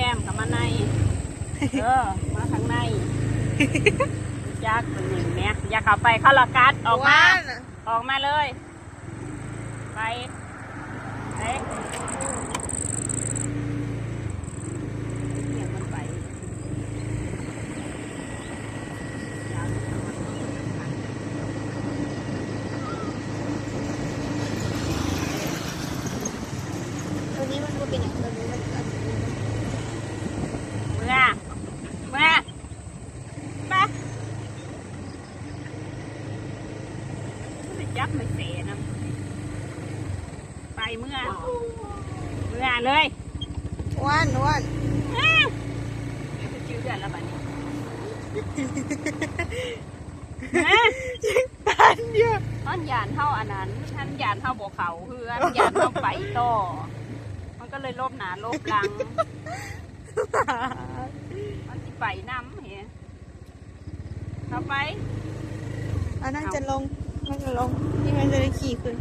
ແຄມເຂົ້າມາໃນ ເອີ ມາທາງໃນ ຈັກມັນນີ້ແມ ຢ່າເຂົ້າໄປ ເຂົາລະກັດ ອອກມາ ອອກມາເລີຍ ໄປ ໄປ ໂຕນີ້ມັນບໍ່ເປັນຫຍັງ ໂຕນີ້ມັນ ເມືອ ເມືອ ໄປ ໄປຈັບມັນເສນຳ ໄປເມືອ ເມືອເລີຍ ອ້ວນ ອ້ວນ ອ້າ ຊິຈື່ເຮືອນລະບັດນີ້ ຮະ ຍັງຕັນຢູ່ ມັນຢ້ານເຮົາອັນນັ້ນ ມັນຢ້ານເຮົາບໍ່ເຂົ້າເຮືອນ ຢ້ານເຮົາໄປຕໍ່ ມັນກໍເລີຍຫຼົບໜ້າຫຼົບຫຼັງ ມັນຊິໄປນຳເຫ ເຂົ້າໄປ ອັນນັ້ນຈະລົງ ມັນຈະລົງ ທີ່ມັນຈະໄດ້ຂີ່ຂຶ້ນ